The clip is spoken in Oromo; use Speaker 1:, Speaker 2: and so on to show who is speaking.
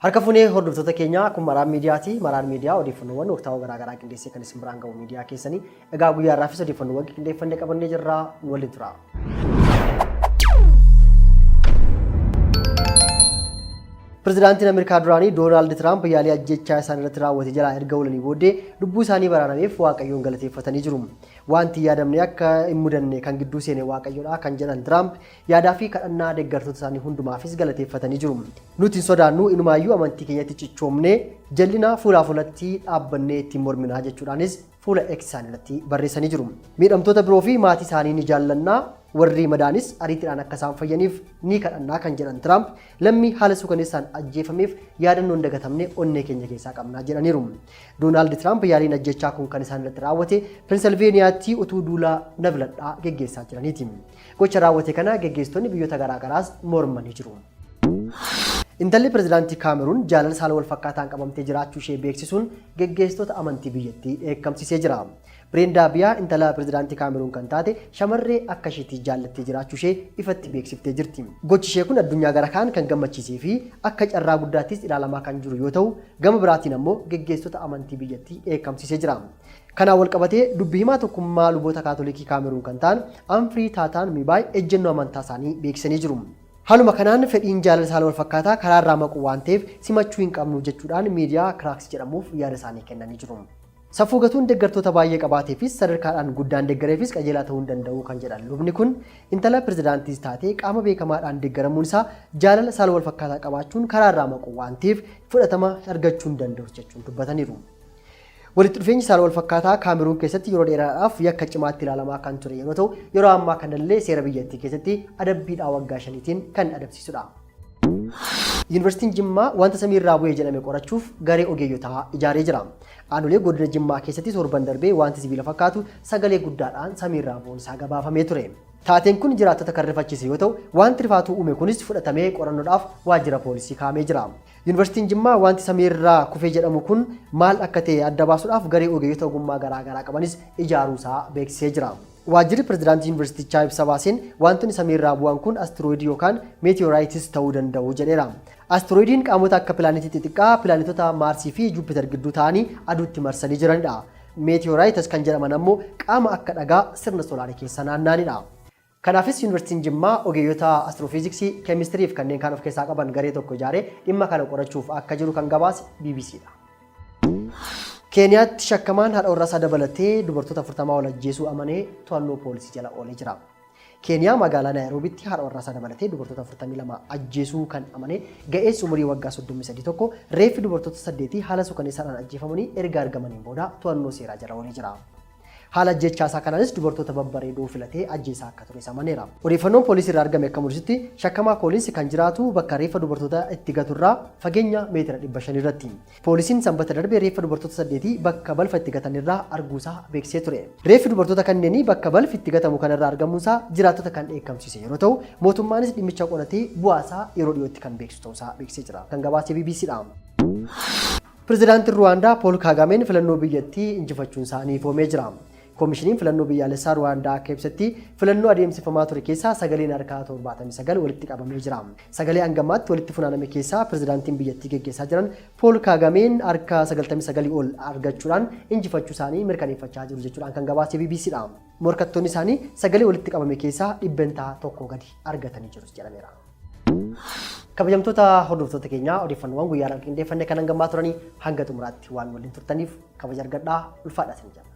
Speaker 1: Harka fuunee hordoftoota keenyaa kun Maraan Miidiyaati. Maraan Miidiyaa odeeffannoowwan waqtaawoo garaa garaa qindeessee kan isin biraan ga'u miidiyaa keessanii. Egaa guyyaa har'aafis odeeffannoowwan qindeeffanne qabannee jirra. Nu waliin tura. Pirezidaantiin Ameerikaa duraanii Doonaald Tiraamp yaalii ajjeechaa isaan irratti raawwate jalaa erga oolanii booddee lubbuu isaanii baraarameef Waaqayyoon galateeffatanii jiru. Waanti hin yaadamne akka hin mudanne kan gidduu seene Waaqayyodha kan jedhan Tiraamp yaadaa fi kadhannaa deeggartoota isaanii hundumaafis galateeffatanii jiru. Nuti hin sodaannu, inumaayyuu amantii keenyatti cichoomnee jal'ina fuulaa fuulatti dhaabbannee ittiin mormina jechuudhaanis fuula X isaanii irratti barreessanii jiru. Miidhamtoota biroo fi maatii isaanii ni jaallanna, warri madaanis ariitiidhaan akka isaan fayyaniif ni kadhanna kan jedhan Tiraamp lammii haala suukaneessaan ajjeefameef yaadannoo hin dagatamne onnee keenya keessaa qabna jedhaniiru. Doonaald Tiraamp yaaliin ajjeechaa kun kan isaan irratti raawwate Pensilveeniyaatti utuu duula na filadhaa geggeessaa jiraniiti. Gocha raawwate kana geggeessitoonni biyyoota garaa garaas mormanii jiru. Intalli pirezidaantii Kaameruun jaalala saala walfakkaataan qabamtee jiraachuu ishee beeksisuun geggeessitoota amantii biyyattii dheekkamsiisee jira. Bireendaa Biyaa intala pirezidaantii Kaameruun kan taate shamarree akka isheetti jaallattee jiraachuu ishee ifatti beeksiftee jirti. Gochi ishee kun addunyaa gara kaan kan gammachiisee fi akka carraa guddaattis ilaalamaa kan jiru yoo ta'u, gama biraatiin ammoo geggeessitoota amantii biyyattii dheekkamsiisee jira. Kanaan walqabatee dubbi himaa tokkummaa luboota Kaatolikii Kaameruun kan ta'an Amfirii Taataan Mibaay ejjennoo amantaa isaanii beeksisanii jiru. Haaluma kanaan fedhiin jaalala saala walfakkaataa karaarraa maquu waan ta'eef simachuu hin qabnu jechuudhaan miidiyaa Kiraaks jedhamuuf yaada isaanii kennanii jiru. Safuu gatuun deeggartoota baay'ee qabaateefis sadarkaadhaan guddaan deeggareefis qajeelaa ta'uu hin danda'u kan jedhan lubni kun intala pirezidaantiis taatee qaama beekamaadhaan deeggaramuun isaa jaalala saala walfakkaataa qabaachuun karaarraa maquu waan ta'eef fudhatama argachuu hin danda'us jechuun dubbataniiru. Walitti dhufeenyi saala walfakkaataa Kaameruun keessatti yeroo dheeraadhaaf yakka cimaatti ilaalamaa kan ture yeroo ta'u, yeroo ammaa kanallee seera biyyattii keessatti adabbiidhaa waggaa shaniitiin kan adabsiisudha. Yuunivarsiitiin Jimmaa wanta samiirraa bu'e jedhame qorachuuf garee ogeeyyotaa ijaaree jira. Aanolee godina Jimmaa keessatti torban darbee wanti sibiila fakkaatu sagalee guddaadhaan samiirraa bu'uun isaa gabaafamee ture. Taateen kun jiraattota kan rifachiise yoo ta'u, wanti rifaatuu uume kunis fudhatamee qorannoodhaaf waajjira poolisii kaa'amee jira. Yuunivarsiitiin Jimmaa wanti samiirraa kufe jedhamu kun maal akka ta'e adda baasuudhaaf garee ogeeyyota ogummaa garaa garaa qabanis ijaaruusaa beeksisee jira. Waajjirri pirezidaantii yuunivarsiitichaa ibsa baaseen wantoonni samiirraa bu'an kun astiroidii yookaan meetiyooraayitis ta'uu danda'u jedheera. Astiroidiin qaamota akka pilaanetii xixiqqaa pilaanetota Maarsii fi Juupiter gidduu ta'anii aduutti marsanii jiranidha. Meetiyooraayitas kan jedhaman ammoo qaama akka dhagaa sirna soolaarii keessa naanna'anidha. Kanaafis Yuunivarsiitiin Jimmaa ogeeyyota Astiroofiiziksii, Keemistirii fi kanneen kaan of keessaa qaban garee tokko ijaaree dhimma kana qorachuuf akka jiru kan gabaase BBCdha. Keeniyaatti shakkamaan haadha warraa isaa dabalatee dubartoota 40 ol ajjeesuu amanee to'annoo poolisii jala oolee jira. Keeniyaa magaalaa Naayiroobitti haadha warraa isaa dabalatee dubartoota 42 ajjeesuu kan amane ga'eessi umurii waggaa 33 tokko reeffi dubartoota saddeetii haala sukaneessaadhaan ajjeefamanii erga argamaniin booda to'annoo seeraa jala oolee jira. Haala ajjeechaa isaa kanaanis dubartoota babbareedoo filatee ajjeesaa akka tures amaneera. Odeeffannoon poolisii irraa argame akka mul'isutti shakkamaa Kooliinsi kan jiraatu bakka reeffa dubartoota itti gatu irraa fageenya meetira 500 irratti. Poolisiin Sanbata darbe reeffa dubartoota saddeetii bakka balfa itti gatan irraa arguusaa beeksisee ture. Reeffi dubartoota kanneenii bakka balfi itti gatamu kanarraa argamuunsaa jiraattota kan dheekkamsiise yeroo ta'u, mootummaanis dhimmicha qoratee bu'aasaa yeroo dhiyootti kan beeksisu ta'uusaa beeksisee jira. Kan gabaase BBCdha. Pirezidaantiin Ruwaandaa Pool Kaagameen filannoo biyyattii injifachuun isaanii ifoomee jira. Komishiniin Filannoo Biyyaalessaa Ruwaandaa akka ibsetti filannoo adeemsifamaa ture keessaa sagaleen harkaa 79 walitti qabamee jira. Sagalee hanga ammaatti walitti funaaname keessaa pirezidaantiin biyyattii geggeessaa jiran Pool Kaagameen harka 99 ol argachuudhaan injifachuu isaanii mirkaneeffachaa jiru jechuudhaan kan gabaase BBCdha. Morkattoonni isaanii sagalee walitti qabame keessaa dhibbentaa tokkoo gadi argatanii jirus jedhameera. Kabajamtoota hordoftoota keenyaa odeeffannoowwan guyyaa har'aaf qindeeffanne kan hangammaa turanii hanga xumuraatti waan waliin turtaniif kabaja argadhaa ulfaadhaa isin jenna.